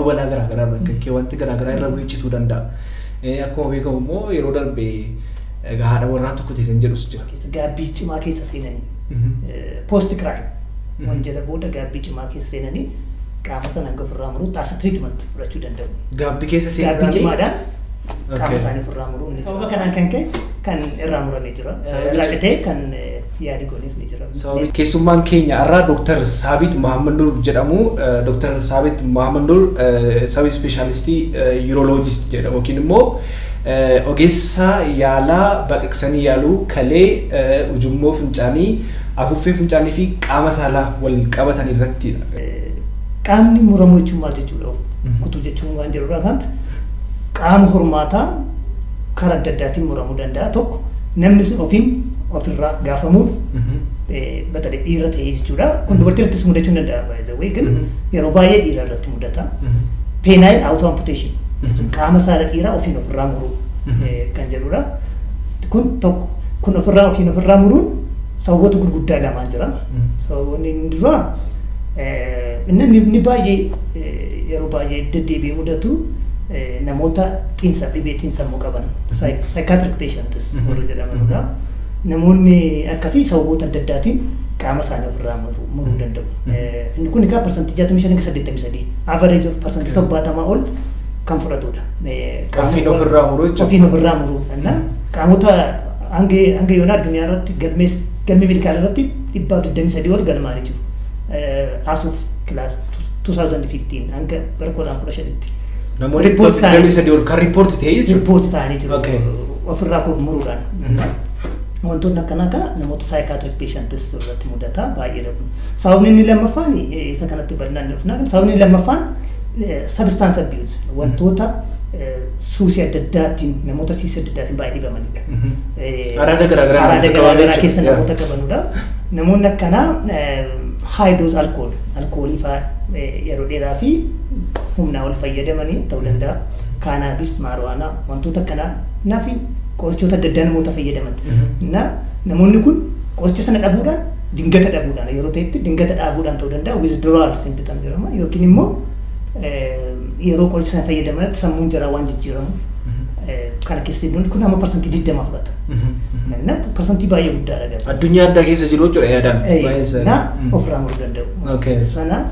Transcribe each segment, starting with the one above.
balaa garaagaraa irraan kan ka'e wanti garaagaraa irra bu'ichituu danda'a. Akkuma beekamu immoo yeroo darbe egaa haadha warraa tokko ta'e kan jedhus jira. Keessa gaabbii cimaa keessa seenanii, post crime, wanjala booda gaabbii cimaa keessa seenanii qaama sana hanga ofirraa muruu as treatment fudhachuu danda'u. Gaabbii keessa Gaabbii seenuudhaan cimaadhaan qaama isaanii ofirraa muruu. Sababa kanaan kan ka'e kan irraa muramee jira. Irraa citee kan yaadi gooneef ni jira. Sababii keessummaan keenya har'aa Dr. Saabit Mahammad Nur jedhamu. Dr. Saabit Mahammad Nur sub specialist urologist jedhamu yookiin immoo ogeessa yaalaa baqaqsanii yaaluu kalee, ujummoo fincaanii, afuuffee fincaanii fi qaama saalaa wal qabatan irratti. Qaamni muramuu jechuun maal jechuudha? Kutuu jechuun waan jedhurraa kan qaama hormaataa karaa adda addaatiin muramuu danda'a. Tokko, namni sun ofiin ofirraa gaafamuun, batalee dhiira ta'ee jechuudha. Kun dubartii irrattis mudachuu ni danda'a, by the way, ግን yeroo baay'ee dhiira irratti mudata. Penile auto amputation, qaama saala dhiiraa ofiin ofirraa muruu kan jedhudha. Kun tokko. Kun ofirraa ofiin ofirraa muruun sababoota gurguddaa lamaan jira. Sababoonni inni duraa, inni baay'ee yeroo baay'ee deddeebi'ee mudatu, namoota dhibee xiinsammuu qaban, psychiatric patients warra jedhamanudha. Namoonni akkasii sababoota adda addaatiin qaama isaanii ofirraa muruu danda'u. Inni kun egaa 65% hanga 83, average of 70% ol kan fudhatudha. Ofiin ofirraa muruu jechuudha. Ofiin ofirraa muruu. Qaamota hanga yoonaa addunyaa irratti galmee medical irratti 123 ol galmaanii jiru. As of class 2015, hanga bara 2015tti. Namoonni 23 ol kan report ta'e jechuudha. Report ta'anii jiru. Ofirraa muruudhaan. Wantoonni akkanaa akka namoota psychiatric patients irratti mudata baay'eedha kun. Sababni inni lammaffaan, isa kanatti bal'inaan dhufna. Sababni inni lammaffaan substance abuse, wantoota suusii adda addaatiin, namoota suusii adda addaatiin baay'ee dhibamanidha. Araada garaagaraa Araada namoota qaban garaagaraa keessa jechuudha. namoota qabanudha. Namoonni akkanaa high dose alcohol, alkoolii fa'aa yeroo dheeraa fi humnaa ol fayyadamanii ta'uu danda'a. Cannabis, marijuana, wantoota akkanaa naa fi qorichoota adda addaa namoota fayyadaman. Na namoonni kun qoricha sana dhabuudhaan, dingata dhabuudhaan, yeroo ta'etti dingata dhaabuudhaan ta'uu danda'a. Withdrawal symptom jedhama, yookiin immoo yeroo qoricha sana fayyadamanitti sammuun jaraa waan jijjiiramuuf kana keessa kun hamma 20% fudhata. Na 20% baay'ee guddaadha garuu. Addunyaa addaa keessa jiru jechuudha yaadaan. Baay'een isaanii. Na ofirraa muruu danda'u. Sana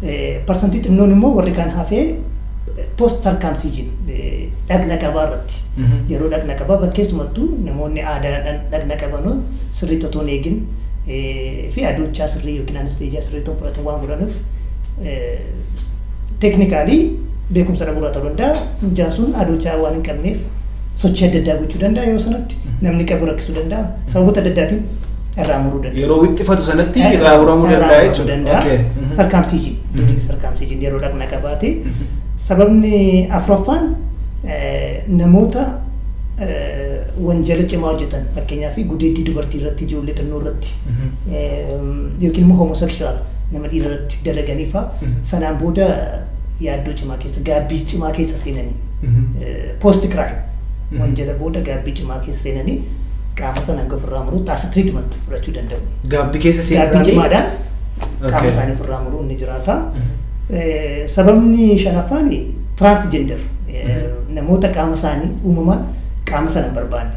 1% xinnoon immoo warri kaan hafee post circumcision, dhagna qabaa irratti. Yeroo dhagna qabaa keessumattuu namoonni aadaadhaan dhagna qabanu sirriitti otoo hin eegin fi adoochaa sirrii yookiin anesthesia sirriitti otoo fudhatan waan godhanuuf, technically beekumsa dhabuurraa ta'uu danda'a. Mucaan sun adoochaa waan hin qabneef sochii adda addaa gochuu danda'a, yeroo sanatti namni qabu rakkisuu danda'a. Sababoota adda addaatiin irraa muruu danda'a. Yeroo wixxifatu sanatti irraa muramuu danda'a jechuudha. Circumcision, during circumcision, yeroo dhagna qabaate. Sababni afuraffaan namoota wanjala cimaa hojjetan, fakkeenyaaf gudeeddii dubartii irratti, ijoollee xinnoo irratti, yookiin immoo homosexual nama dhiira irratti dalaganii fa'a, sanaan booda yaaddoo cimaa keessa, gaabbii cimaa keessa seenanii, post crime, wanjala booda gaabbii cimaa keessa seenanii qaama sana hanga ofirraa muruutti as treatment fudhachuu danda'u. Gaabbii keessa Gaabbii seenuudhaan. cimaadhaan qaama isaanii ofirraa muruun ni jiraata. Sababni shanaffaan transgender, namoota qaama isaanii uumamaan qaama sana hin barbaanne,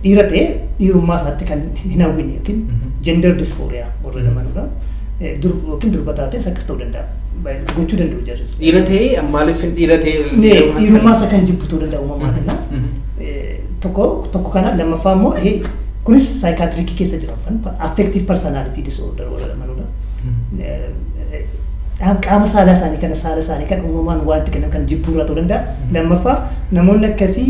dhiira ta'ee dhiirummaa isaatti kan hin hawwine yookiin gender dysphoria warra jedhamanudha. Yookiin durba taates akkas ta'uu danda'a. Gochuu danda'u jarris. Dhiira ta'ee maaliif dhiira ta'ee? Dhiirummaa isaa kan jibbu ta'uu danda'a uumamaan. Tokko tokko kana. Lammaffaa immoo kunis psychiatric keessa jira, affective personality disorder warra jedhamanudha. Qaama saalaa isaanii kana, saala isaanii kan uumamaan wanti kennan kan jibbuurraa ta'uu danda'a. Lammaffaa, namoonni akkasii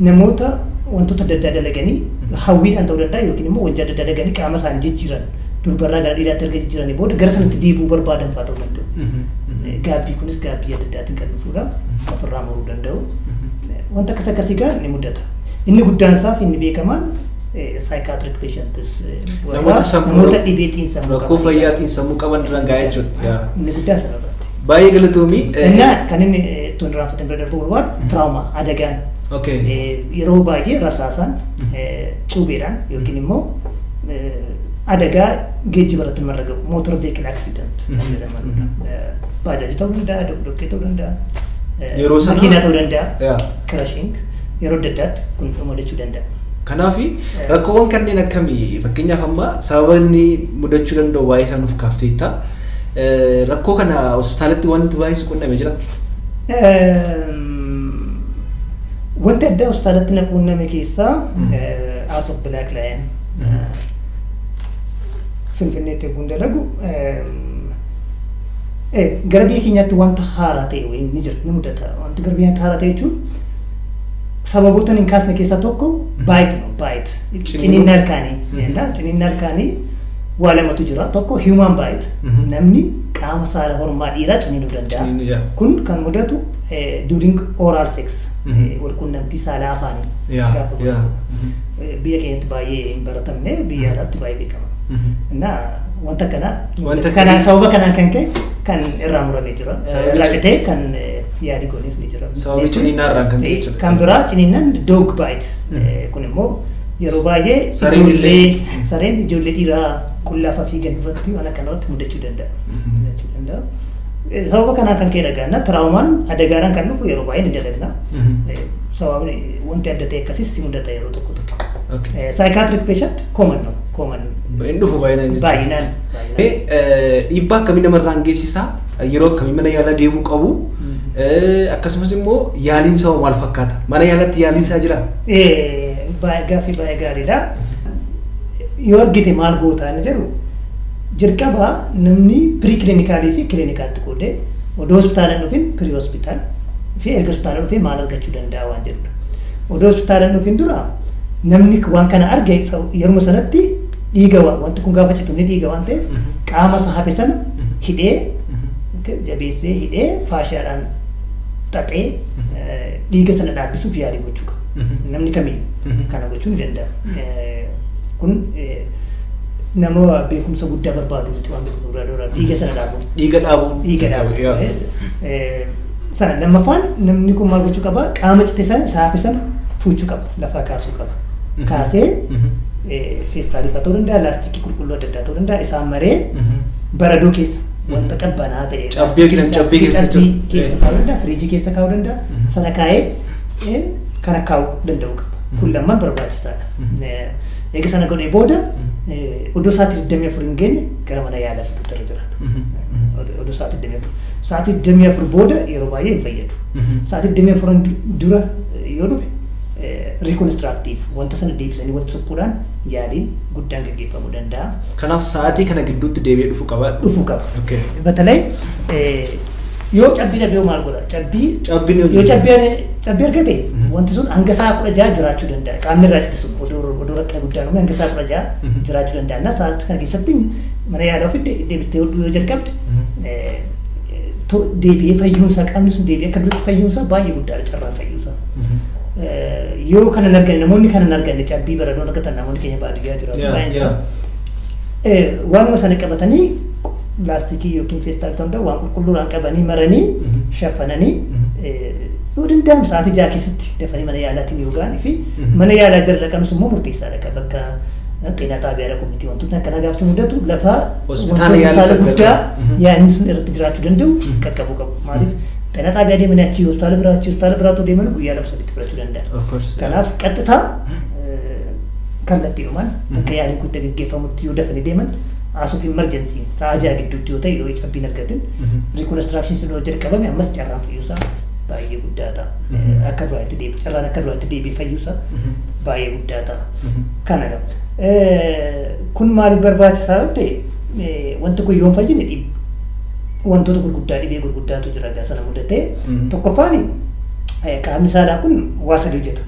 namoota wantoota adda addaa dalaganii hawwiidhaan ta'uu danda'a yookiin immoo wajjin adda addaa dalaganii qaama isaanii jijjiiran, durbarraa gara dhiiraatti erga jijjiiranii booda gara sanatti deebi'uu barbaadan fa'aa ta'uu danda'u. Gaabbii kunis gaabbii adda addaatiin kan dhufudha. Ofirraa muruu danda'u. Wanta akkas akkasii gaa ni mudata. Inni guddaan isaa fi inni beekamaan psychiatric patients, namoota dhibee xiinsammuu rakkoo fayyaa xiinsammuu qaban irraan gahaa jechuudha. Inni guddaan sana irratti. Baay'ee galatoomii. Innaa kan inni ittiin irraanfatee bira darbuu barbaadu trauma, adagaan. Yeroo baay'ee rasaasaan, cuubeedhaan yookiin immoo Adagaa geejjiba irratti namarra gahu, motor vehicle accident kan jedhamanudha. Baajaajii ta'uu danda'a, doqdoqqee ta'uu danda'a, Yeroo sana- makiinaa ta'uu danda'a, crushing yeroo adda addaatti kun mudachuu danda'a. Kanaaf rakkoowwan kanneen akkamii, fakkeenyaaf amma sababa inni mudachuu danda'u waa'ee isaa nuuf kaafteetta. Rakkoo kana hospitaalatti wanti baay'ee si qunname jira? Wanti addaa hospitaalatti na quunname keessaa House of Black Lion Finfinneetti eeguun dalagu, gara biyya keenyaatti wanta haaraa ta'e wayii ni jira, ni mudata. Wanti gara biyyaatti haaraa ta'e jechuun sababoota hin kaasne keessaa tokko bite no bite. Ciniinnaa ilkaanii. Ciniinnaa ilkaanii waa lamatu jira. Tokko human bite. Namni qaama saala hormaa dhiiraa ciniinuu danda'a. Kun kan mudatu during oral sex, walquunnamtii saalaa afaanii gaafa godhamu. Biyya keenyatti baay'ee hin baratamne, biyya alaatti baay'ee beekama. Innaa wanta kana Wanta kanaan sababa kanaan kan ka'e kan irraa muramee jira. Irraa citee kan yaalii gooneef ni jira. Sababii ciniinnaa irraan kan ka'e jechuudha. Kan biraa ciniinnaan dog bite. Kun immoo yeroo baay'ee Sareen ijoollee illee. Sareen ijoollee dhiiraa qullaafa fiigan irratti waan akkana irratti mudachuu danda'a. Mudachuu danda'a. Sababa kanaan kan ka'e dhagaanna traumaan adagaadhaan kan dhufu yeroo baay'ee ni dalagna. Sababni wanti adda ta'e akkasis si mudata yeroo tokko tokko. Psychiatric patient common no common. Hin dhufu baay'inaan jechuudha. Baay'inaan. Dhiibbaa akkamii namarraan geessisaa? Yeroo akkamii mana yaalaa deemuu qabu? Akkasumas immoo yaaliin isaa maal fakkaata? Mana yaalaatti yaaliin isaa jiraa? Gaaffii baay'ee gaariidha. Yoo argite maal gootaa inni jedhu, jalqaba namni pre-clinicalii fi clinicaltti qoodee odoo hospitaala hin dhufin pre hospital fi erga hospitaala dhufee maal argachuu danda'a waan jedhudha. Odoo hospitaala hin dhufin dura namni waan kana arge yeruma sanatti dhiiga wanti kun gaafa citu ni dhiiga waan ta'eef qaama isa hafe sana hidhee, jabeessee hidhee, faashaadhaan xaxee dhiiga sana dhaabbisuuf yaalii gochuu qaba. Namni kamiyyuu kana gochuu ni danda'a. Kun nama beekumsa guddaa barbaadu miti, waan beekumsa guddaa barbaadu dhiiga sana dhaabu. Dhiiga dhaabu. Dhiiga dhaabu. Sana lammaffaan namni kun maal gochuu qaba? Qaama cite sana, isa hafe sana fuuchuu qaba, lafaa kaasuu qaba. Kaasee feestaalii ta'uu danda'a, laastikii qulqulluu adda addaa ta'uu danda'a, isaan maree baradoo keessa, wanta qabbanaa ta'e. Cabbii yookiin cabbii keessa jechuudha. Keessa kaa'uu danda'a, firiijii keessa kaa'uu danda'a, sana kaa'ee kana kaa'uu danda'uu qaba. Kun lamaan barbaachisaadha. Eega sana godhee booda odoo sa'aatii 24 hin geenye gara mana yaalaa fiduutu irra jiraata. Odoo sa'aatii 24. Sa'aatii 24 booda yeroo baay'ee hin fayyadu. Sa'aatii 24 dura yoo dhufe reconstructive, wanta sana deebisanii walitti suphuudhaan yaaliin guddaan gaggeeffamuu danda'a. Kanaaf sa'aatii kana gidduutti deebi'ee dhufuu qaba. Dhufuu qaba. Batalee yoo cabbii dhabee maal godha? Cabbii Cabbiin yoo cabbii argate wanti sun hanga sa'a 16 jiraachuu danda'a. Qaamni irraa cite sun odoo rakkina guddaan uume hanga sa'a 16 jiraachuu danda'a. Na sa'aatii kana keessatti mana yaalaa ofitti deebistee hodhuu yoo jalqabde deebi'ee fayyuunsaa, qaamni sun deebi'ee akka duratti fayyuunsaa baay'ee guddaadha carraan fayyuunsaa. Yoo kana hin arganne, namoonni kana hin arganne, cabbii baradoon argatan, namoonni keenya baadiyyaa jiraatu baay'een jira. Waanuma sana qabatanii laastikii yookiin feestaal ta'uu danda'a, waan qulqulluudhaan qabanii maranii shaffananii yoo danda'am sa'aatii 6 keessatti dafanii mana yaalaatiin yoo ga'anii fi mana yaalaa jira dhaqanus immoo murteessaadha. Bakka xeenaa xaabiyaa dhaqu miti, wantoota akkanaa gaafsi mudatu lafa Hospitaala guddaa yaaliin sun irratti jiraachuu danda'u qaqqabuu qabu. Maaliif xeenaa xaabiyaa deemanii achii hospitaala biraa, achii hospitaala biraatu deeman guyyaa lama sadiitti fudhachuu danda'a. Kanaaf qaxxitaa kallattiidhumaan bakka yaaliin guddaa gaggeeffamutti yoo dafanii deeman, as of emergency sa'a 6 gidduutti yoo ta'e, yoo cabbiin argatin reconstruction sun yoo jalqabame ammas carraan fayyuusaa baay'ee guddaa ta'a. Akka duraatti deebi carraan akka duraatti deebi'ee fayyuusaa baay'ee guddaa ta'a. Kanadha. Kun maaliif barbaachisaa yoo ta'e, wanti kun yoo hin fayyine wantoota gurguddaa, dhibee gurguddaatu jira egaa sana mudatee. Tokkoffaan qaamni saalaa kun waa sadi hojjeta.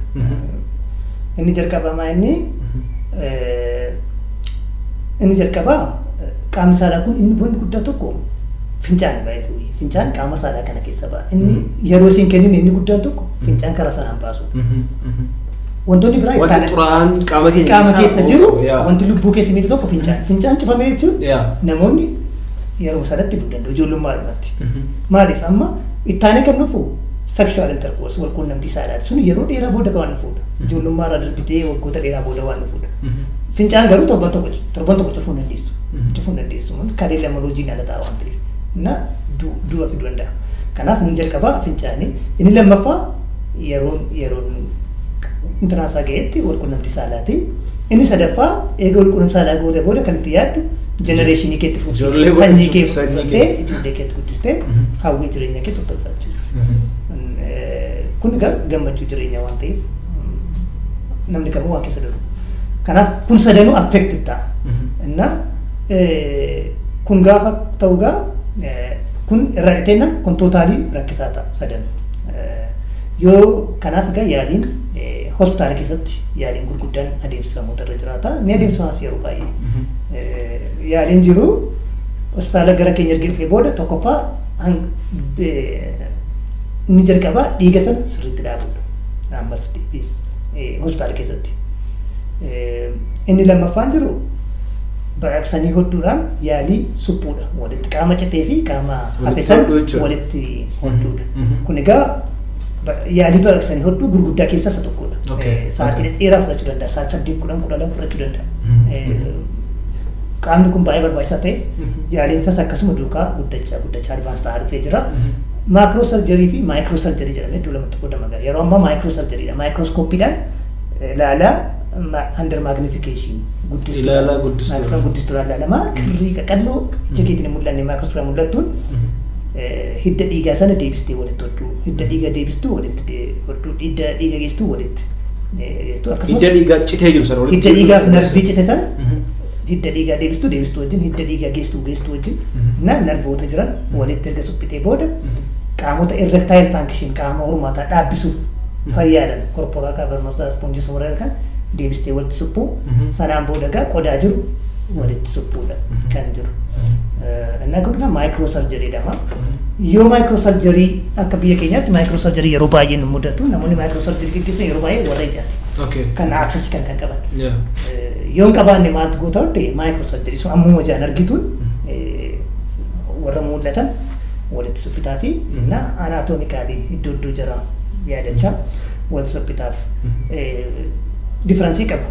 Inni jalqabamaa inni jalqabaa qaamni saalaa kun inni wanni guddaa tokko fincaan baay'ee fincaan qaama saalaa kana keessa ba'a. Inni yeroo isin kennin inni guddaan tokko fincaan karaa sanaan baasu. Wantoonni biraa Wanti xuraa'aan qaama keenya qaama keessa jiru, wanti lubbuu keessa miidhu tokko fincaan. Fincaan cufamee jechuun namoonni yeroo sanatti du'uu danda'u ijoollummaadhumatti. Maaliif amma ittaanee kan dhufu sexual intercourse, wal quunnamtii saalaati. Sun yeroo dheeraa booda waan dhufudha. Ijoollummaa irraa darbitee waggoota dheeraa booda waan dhufudha. Fincaan garuu torban tokko cufuu hin dandeessu. Cufuu hin dandeessu. Kalee lama hojiin ala ta'a waan ta'eef. Na du'a fiduu danda'a. Kanaaf inni jalqabaa fincaanii. Inni lammaffaa yeroon intinaasaa ga'etti walqunnamtii saalaati. Inni sadaffaa eega walqunnamtii saalaa goote booda kan itti yaaddu jenereeshinii keetti fufsiisuu, sanyii kee fudhattee ijoollee keetti guddistee hawwii jireenya kee tottolfachuu. Kun egaa gammachuu jireenyaa waan ta'eef namni kamuu waan keessa darbu. Kanaaf kun sadanuu affected ta'a. Inna kun gaafa ta'u gaa kun irraa dhiteenna kun tootaalii rakkisaa ta'a sadan. Yoo kanaaf egaa yaaliin hospitaala keessatti yaaliin gurguddaan adeemsifamuutu irra jiraata. Ni adeemsifamas yeroo baay'ee. Yaaliin jiru hospitaala gara keenya erga dhufee booda tokkoffaa inni jalqabaa dhiiga sana sirriitti dhaabuudha. Ammas hospitaala keessatti. Inni lammaffaan jiru baqaqsanii hodhuudhaan yaalii suphuudha. Walitti qaama citee fi qaama hafe sana walitti hodhuudha. Kun egaa yaalii baqaqsanii hodhuu gurguddaa keessaa isa tokkodha. Sa'aatii dheeraa fudhachuu danda'a. Sa'aatii 8, 10, 12 fudhachuu danda'a. Qaamni kun baay'ee barbaachisaa ta'eef yaaliin isaas akkasuma duukaa guddachaa guddachaa advaans ta'aa dhufee jira. Maakiroo sarjarii fi maayikiroo sarjarii jedhamee iddoo lamatti qoodama. Yeroo ammaa maayikiroo sarjariidha. Maayikirooskooppiidhaan ilaalaa under magnification guddistuudhaan ilaalamaa kirrii qaqalloo ija keetiin hin mul'anne maayikirooskooppiidhaan mul'attuun hidda dhiigaa sana deebistee walitti hodhuu, hidda dhiigaa deebistuu walitti hodhuu, hidda dhiiga geesstuu walitti geesstuu akkasumas hidda dhiigaa citee jiru sana walitti hidda dhiigaa fi narvii cite sana hidda dhiigaa deebistuu deebistuu wajjin hidda dhiigaa geesstuu geesstuu wajjin na narvoota jiran walitti erga suphitee booda qaamota erectile function qaama hormaataa dhaabbisuuf fayyaadan corpora cavernosa sponges warra kan deebistee walitti suphuu sanaan booda egaa qodaa jiru walitti suphuudha kan jiru. Inni kun egaa maayikiroo sarjarii jedhama. Yoo maayikiroo sarjarii akka biyya keenyaatti maayikiroo sarjarii yeroo baay'ee nu mudatu namoonni maayikiroo sarjarii gaggeessan yeroo baay'ee warra ijaati. Kan aaksesii kan qaban. Yoo hin qabaanne maaltu goota ta'e maayikiroo sarjarii sun ammuma ijaan argituun warra mul'atan walitti suphitaa fi na anaatoomikaalii iddoo iddoo jara yaadachaa walitti suphitaaf differensii qabu.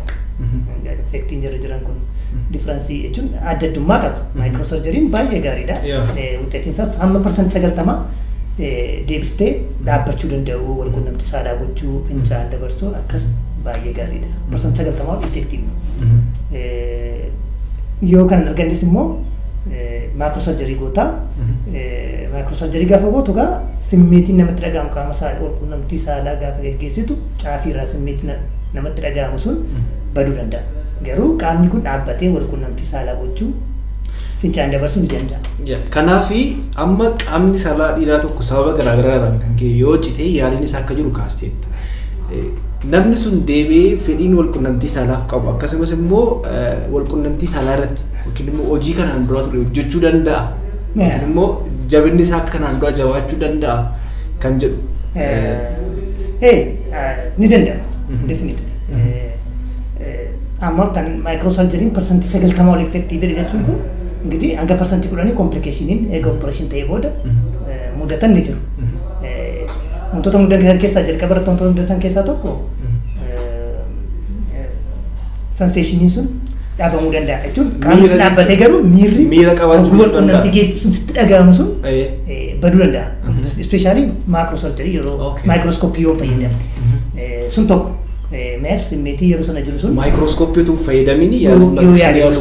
Effektiin jara jiran kun differensii jechuun adda addummaa qaba. Maayikiroo sarjariin baay'ee gaariidha. Wuxeetiin isaas hamma 90% deebistee dhaabbachuu danda'u, walqunnamtii saalaa gochuu, fincaan dabarsuu akkas baay'ee gaariidha. 90% effektiiv. Yoo kan argannes immoo maayikiroo sarjarii goota. Maayikiroo sarjarii gaafa gootu gaa simmeetiin namatti dhaga'amu qaama walqunnamtii saalaa gaafa geggeessitu caafiirraa simmeetiin namatti dhaga'amu sun baduu danda'a. Garuu qaamni kun dhaabbatee walqunnamtii saalaa gochuu fincaan dabarsuu ni danda'a. Kanaaf amma qaamni saalaa dhiiraa tokko sababa garaagaraadhaan kan ka'e yoo cite yaaliin isaa akka jiru kaasteetta. Namni sun deebi'ee fedhiin walqunnamtii saalaaf qabu akkasumas immoo walqunnamtii saalaa irratti yookiin immoo hojii kanaan dura ture hojjechuu danda'a. Yookiin immoo jabinni isaa akka kanaan dura jabaachuu danda'a kan jedhu. Ni danda'a. Definitely. Amma kan maayikiroo sarjariin 90% ol effektiividha jechuun kun እንግዲህ hanga 10% komplikeeshiniin eega opereeshin ta'ee booda mudatan ni jiru. Wantoota mudatan keessaa jalqaba irratti wantoota mudatan keessaa tokko senseeshiniin sun dhaabamuu danda'a jechuun qaamni sun dhaabbatee garuu miirri miira qabaachuu danda'a. Walqunnamtii geessisu sun sitti dhaga'amu sun baduu danda'a. Ispeeshaalii maakiroo sarjarii yeroo maayikirooskooppii yoo fayyadamne sun tokko. Meef simmeetii yeroo sana jiru sun maayikirooskooppii utuu fayyadamiin yaaluu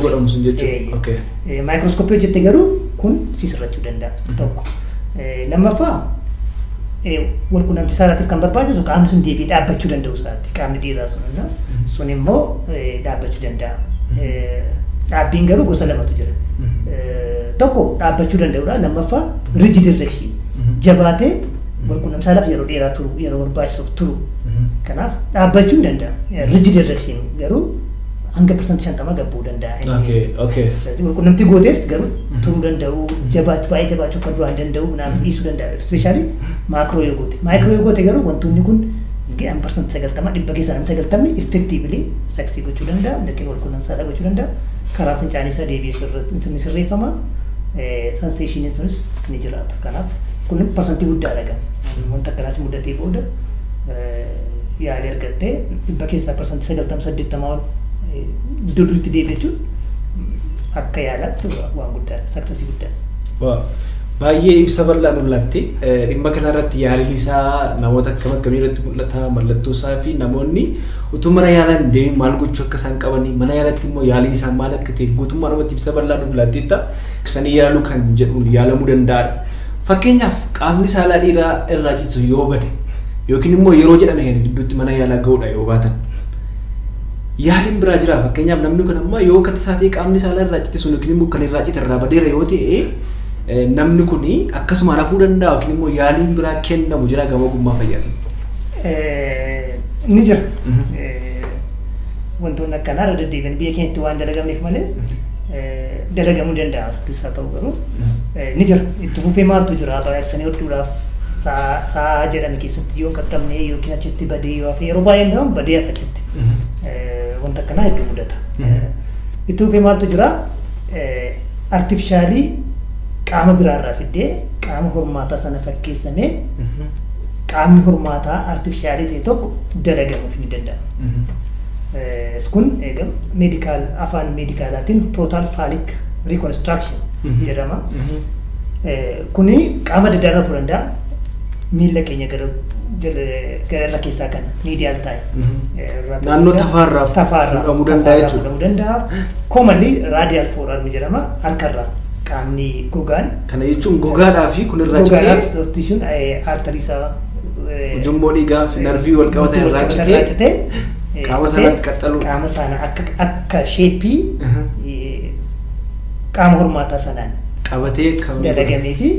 godhamu sun jechuudha. Maayikirooskooppii hojjette garuu kun si sirrachuu danda'a tokko. Lammaffaa walqunnamtii saalaatiif kan barbaachisu qaamni sun deebi'ee dhaabbachuu danda'u isaati. Qaamni dhiiraa sun sun immoo dhaabbachuu danda'a. Dhaabbiin garuu gosa lamatu jira. Tokko dhaabbachuu danda'udha. Lammaffaa rigid erection jabaatee walqunnamtii saalaaf yeroo dheeraa turu yeroo barbaachisuuf turu. Kanaaf dhaabbachuu hin danda'a. Rigid erection garuu hanga 50% gabbuu danda'a. Walqunnamtii gootees garuu turuu danda'u, jabaachuu baay'ee jabaachuu akka duraan danda'u naaf dhiisuu danda'a. Ispeeshaalii maakiroo yoo goote. Maayikiroo yoo goote garuu wantoonni kun 90% dhibba keessaa 90 effektiivili saksii gochuu danda'a yookiin walqunnamtii saalaa gochuu danda'a. Karaa fincaanii isaa deebi'ee ni sirreeffama. Senseeshiniin sunis ni jiraata. Kanaaf kun parsantii guddaadha gama. Wanta akkanaas mudatee booda yaalii argattee dhibba keessaa 90% 80 ol Iddoo duriitti deebi'e jechuun akka yaalaatti waan guddaadha, successii guddaadha. Baay'ee ibsa bal'aa nu laatte. Dhimma kanarratti yaaliin isaa namoota akkam akkamii irratti mul'ata, mallattoo isaa fi namoonni utuu mana yaalaa hin deemin maal gochuu akka isaan qabanii, mana yaalatti immoo yaaliin isaa maal akka ta'e guutummaa namatti ibsa bal'aa nu laatteetta. Sanii yaaluu kan jedhuun yaalamuu danda'adha. Fakkeenyaaf qaamni saalaa dhiiraa irraa citu yoo bade yookiin immoo yeroo jedhame kana gidduutti mana yaalaa ga'uudha yoo baatan. Yaaliin biraa jira. Fakkeenyaaf namni kun amma yoo akka tasaa ta'e qaamni saalaa irraa cite sun yookiin immoo kan irraa cite irraa badeera yoo ta'e, namni kun akkasumaan hafuu danda'a yookiin immoo yaaliin biraa kennamu jira gama ogummaa fayyaatiin? Ni jira. Wantoonni akkanaa irra deddeebiin biyya keenyatti waan dalagamneef malee dalagamuu danda'a, asittis haa ta'u garuu ni jira. Itti fufee maaltu jira? Baqaqsanii hodhuudhaaf sa'a jedhame keessatti yoo qaqqabne yookiin achitti badee yoo hafe, yeroo baay'ee nama badee hafe achitti. Wanta akkanaa hedduu mudata. Itti fufee maaltu jira? Artificialii qaama biraarraa fiddee qaama hormaataa sana fakkeessamee qaamni hormaataa artificialii ta'e tokko dalagamuuf ni danda'a. Kun egaa medical, afaan medicalaatiin total phallic reconstruction jedhama. Kuni qaama adda addaa irraa fudhuu danda'a. Miilla keenya gara gara irra keessaa kana medial ta'e. Naannoo tafaarraa fuudhamuu danda'a jechuudha. Fuudhamuu danda'a. Commonly radial forearm jedhama, harkarraa qaamni gogaan. Kana jechuun gogaadhaa fi kun irraa citee gogaadhaaf sooftishuun artery isaa ujummoo dhiigaa fi narvii wal qabatan irraa citee qaama sanatti qaxxalu. Qaama sana akka shapeii qaama hormaataa sanaan qabatee kan dalagamee fi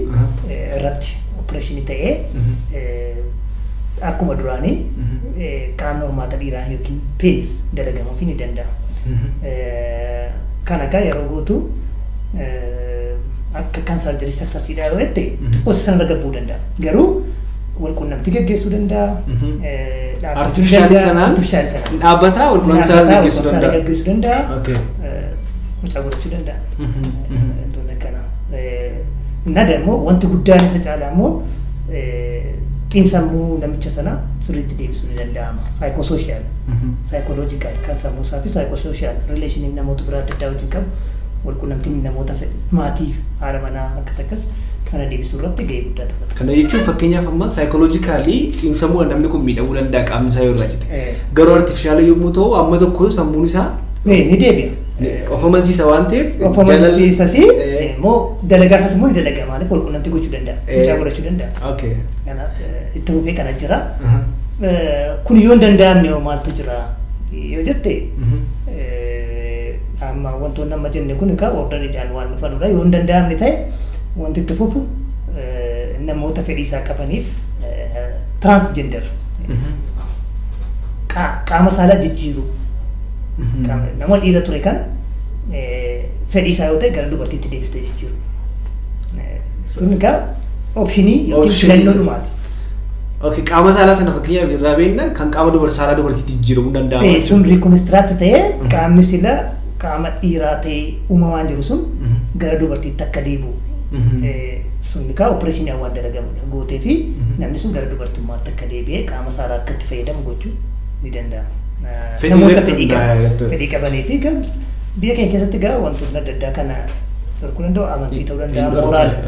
irratti operationii ta'ee akkuma duraanii qaamni hormaata dhiiraa yookiin penis dalagamuuf ni danda'a. Kana egaa yeroo gootu akka kan surgery successiidha yoo jette gosa sanarra gabbuu danda'a. Garuu walqunnamtii geggeessuu danda'a. Artificialii sanaan artificialii sanaan dhaabbataa walqunnamtii saalaa geggeessuu danda'a. Geggeessuu danda'a. Mucaa godhachuu danda'a. Wantoonni akkanaa. Inna immoo wanti guddaan isa caalaa immoo xiinsammuu namicha sanaa sirriitti deebisuu ni danda'ama. Psychosocial, psychological kan sammuu isaa fi psychosocial relationii namoota biraa adda addaa wajjin qabu, walqunnamtiin namoota maatii, haadha manaa, akkas akkas sana deebisuu irratti gahee guddaa taphata. Kana jechuun fakkeenyaaf amma psychologically xiinsammuudhaan namni kun miidhamuu danda'a qaamni isaa yoo irraa cite. Garuu artificialii yommuu ta'u amma tokko sammuun isaa Ni deebi'a. Of amansiisa waan ta'eef. Of amansiisas immoo dalagaa isaas immoo ni dalaga, maaliif walqunnamtii gochuu danda'a. Mucaa godhachuu danda'a. Kanaaf itti fufee kana jira. Kun yoo hin danda'amne hoo maaltu jira yoo jette, amma wantoonni amma jenne kun egaa orderiidhaan waan dhufanudha. Yoo hin danda'amne ta'e wanti itti fufu namoota fedhii isaa qabaniif transgender, qaama saalaa jijjiiruu. Nama dhiira ture kan fedhii isaa yoo ta'e gara dubartiitti deebistee jijjiiru. Sun egaa optionii yookiin filannoo dhumaati. Okay, qaama saalaa sana fakkeenyaaf irraa beeknan kan qaama dubar saalaa dubartiitti jijjiiramuu danda'a. Sun reconstruct ta'ee qaamni sila qaama dhiiraa ta'ee uumamaan jiru sun gara dubartiitti akka deebi'u. Sun egaa operationii waan dalagamudha gootee fi namni sun gara dubartummaatti akka deebi'ee qaama saalaa akka itti fayyadamu gochuu ni danda'ama. Namoota fedhii qabanii fi biyya keenya keessatti egaa wantoonni adda addaa kana dhorkuu danda'u, amantii ta'uu danda'a,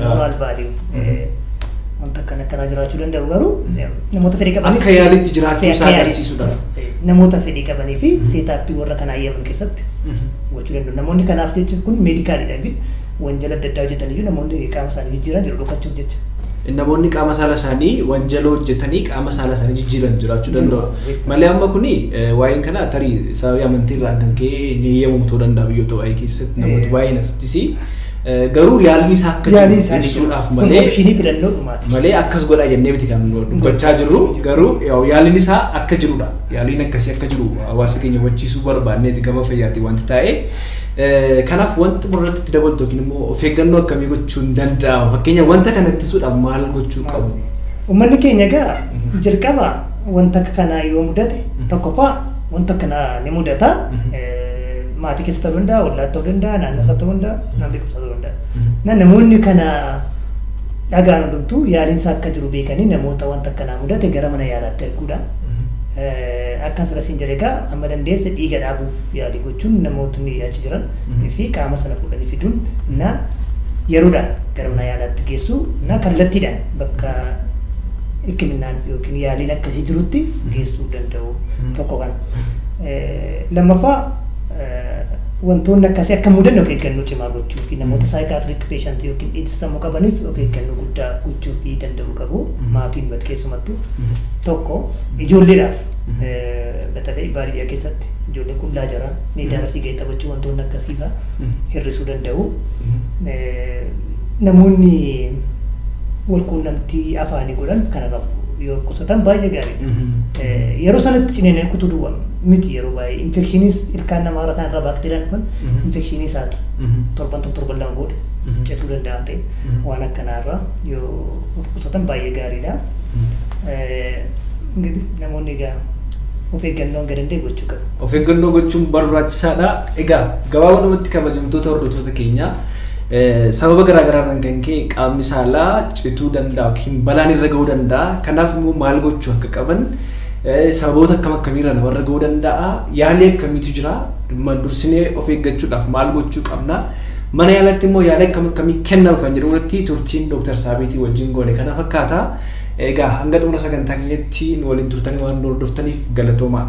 moral value wanta akkana akkanaa jiraachuu danda'u, garuu namoota fedhii qabaniif akka yaalitti jiraachuu isaa agarsiisudha. Namoota fedhii qabanii fi setupii warra kanaa ayyaman keessatti gochuu danda'u. Namoonni kanaaf jecha kun medicalidhaa fi wanjala adda addaa hojjetan iyyuu namoonni qaama isaanii jijjiiran jiru dhokachuuf jecha. Namoonni qaama saala isaanii wanjala hojjetanii qaama saala isaanii jijjiiran jiraachuu danda'u. Malee amma kuni waa'een kana tarii sababii amantii irraan kan ka'e ni eeyyamamu ta'uu danda'a biyyoota baay'ee keessatti, namoota baay'een asittis, garuu yaalli isaa akka jiru ibsuudhaaf malee optionii filannoo dhumaati. Malee akkas godhaa jennee miti kan dubbachaa jirru, garuu yaaliin isaa akka jirudha. Yaaliin akkasii akka jiru hawaasa keenya hubachiisuu barbaanneeti gama fayyaati wanti taa'e. Kanaaf wanti murratti itti dabaltu yookiin immoo of eeggannoo akkamii gochuun danda'ama? Fakkeenya wanta kana ittisuudhaaf maal gochuu qabu? Uummanni keenya egaa jalqaba wanta akka kanaa yoo mudate, tokkoffaa wanta akkanaa ni mudata. Maatii keessa ta'uu danda'a, ollaa ta'uu danda'a, naannoo isaa ta'uu danda'a, nama beekumsaa ta'uu danda'a. Namoonni kana dhagaan hundumtuu yaaliinsa akka jiru beekanii namoota wanta akkanaa mudate gara mana yaalaatti erguudha. Akkan sila siin jedhe egaa amma dandeesse dhiiga dhaabuuf yaalii gochuun namootni achi jiran fi qaama sana fuudhanii fiduun na yeroodhaan gara mana yaalaatti geessu na kallattiidhaan bakka hikimnaan yookiin yaaliin akkasii jirutti geessuu danda'u tokko kana. Lammaffaa, wantoonni akkasii akka mudanne of eeggannoo cimaa gochuu fi namoota psychiatric patient yookiin dhiigsa sammuu qabaniif of eeggannoo guddaa gochuu fi danda'uu qabu. Maatiin keessumattuu tokko ijoolleedhaaf, በተለይ baadiyyaa keessatti ijoolleen qullaa jira, miidiyaa fiigee taphachuu, wantoonni akkasii fa'aa hir'isuu danda'u. Namoonni wal quunnamtii afaanii godhan kanarraa yoo qusatan baay'ee gaariidha. Yeroo sanatti ciniinee kutuu duwwaa miti, yeroo baay'ee infectioniis ilkaan namaa kanarraa baakteeriyaan dhufan infectionii isaatu torban tokko, torban 2 booda cituu danda'a ta'e, waan akkanaarraa yoo of qusatan baay'ee gaariidha. Namoonni egaa of eeggannoo hanga danda'e gochuu qabu. Of eeggannoo gochuun barbaachisaadha. Egaa gabaabumatti, kabajamtoota hordoftoota keenyaa, sababa garaa garaan kan ka'e qaamni saalaa cituu danda'a yookiin balaan irra ga'uu danda'a. Kanaaf immoo maal gochuu akka qaban, sababoota akkam akkamiirra namarra ga'uu danda'a, yaalii akkamiitu jira, dursinee of eeggachuudhaaf maal gochuu qabna, mana yaalatti immoo yaalii akkam akkamii kennama kan jedhu irratti turtiin Dooktar Saabeetii wajjin goone kana fakkaata. Egaa hanga xumura sagantaa keenyatti nu waliin turtanii waan nu hordoftaniif galatoomaa.